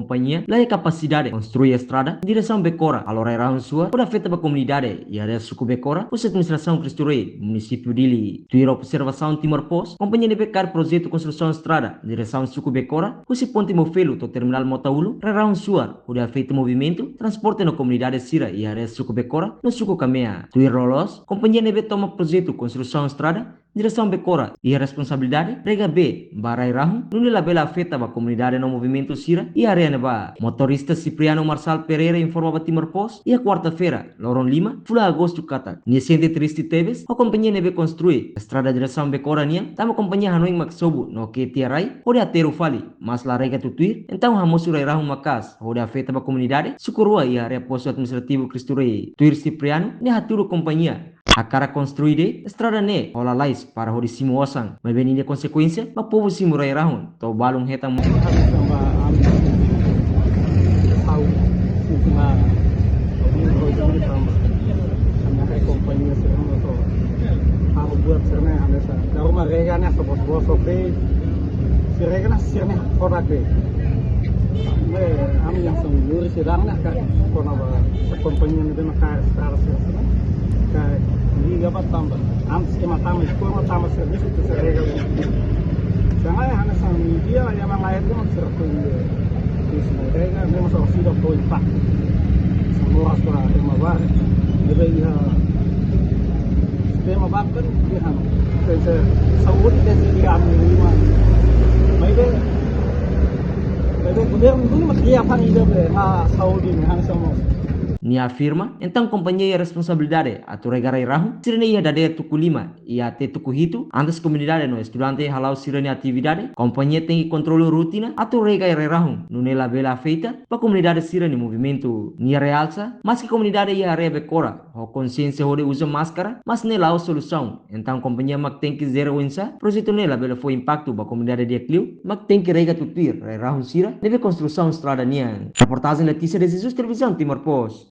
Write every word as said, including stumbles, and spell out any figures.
kompañia la iha kapasidade konstrui estrada iha diresaun Bekora, halo rai-rahun suar hodi afeta ba komunidade iha área suku Bekora, husi administrasaun Cristo Rei, munisípiu Dili. Tuir observasaun Timor Post, kompañia ne'ebé kaer projetu konstrusaun estrada iha diresaun suku Bekora, husi ponte Mofelo to'o terminál Mota Ulun, rai-rahun suar hodi afeta movimentu transporte no komunidade sira iha área suku Bekora no suku Kamea. Tuir loloos, kompañia ne'ebé tomak projetu konstrusaun estrada iha diresaun Bekora iha responsabilidade rega bee ba rai-rahun, nune'e labele afeta ba komunidade no movimentu sira iha área ne'ebá. Motorista Cipriano Marçal Pereira informa ba Timor Post iha kuarta-feira, loron lima, fulan agostu katak nia sente triste tebes ho kompañia ne'ebé konstrui estrada diresaun Bekora nian, tanba kompañia hanoin mak sobu no ke'e tiha rai hodi aterru fali, mas la rega tutuir, entaun hamosu rai-rahun maka'as hodi afeta ba komunidade suku rua iha área postu administrativu Cristo Rei. Tuir Cipriano, nia hatudu kompañia hakarak konstrui de'it estrada ne'e ho lalais para hodi simu osan, maibé ninia konsekuénsia mak povu simu rai-rahun to'o balun hetan mo. Hanesan ba ami tahu, sisi na, ami proyek ini tambah. Ami ada kompañia sira-ne'e, so, halo buat sira-ne'e hanesan. Daru mak rega ne'e, so bos-bos, oke. Sira rega ne'e, sira-ne'e kodak de'it. Ne'e, ami yang sendiri sedang ne'e, kan, kona-ba kompañia ne'ebé mak kaer estrada sira-ne'e. Kaer liga ba tanba. Antes ke mak tanba, depois mak tanba servisu ita sira rega. Jangan hanesan media, ya, mak lain tu mak sira-ne'e. Terus mak rega, memang só sida foi impaktu. Só moras ba ema barak. Ne'ebé iha sistema barak kan, iha. Kan se saúde, kan se dia ami lima. Maibé, maibé governu duni mak dia pan ida be, na saúde ne'e, hanesan mós. Nia afirma, entaun kompañia iha responsabilidade atu rega rai-rahun sira-ne'e iha dadeer tuku lima i até tuku hitu, antes komunidade no estudante hala'o sira-nia atividade. Kompañia tenke kontrolu rutina atu rega rai-rahun, nune'e labele afeta ba komunidade sira-nia movimentu. Nia realsa, maski komunidade iha área Bekora ho konsiénsia hodi uza máskara, mas ne'e la'ós solusaun. Entaun kompañia mak tenke jere oinsá projetu ne'e labele fó impaktu ba komunidade di'ak liu, mak tenke rega tutuir rai-rahun sira ne'ebé konstrusaun estrada nian. Reportajen Letícia de Jesus, Televizaun Timor Post.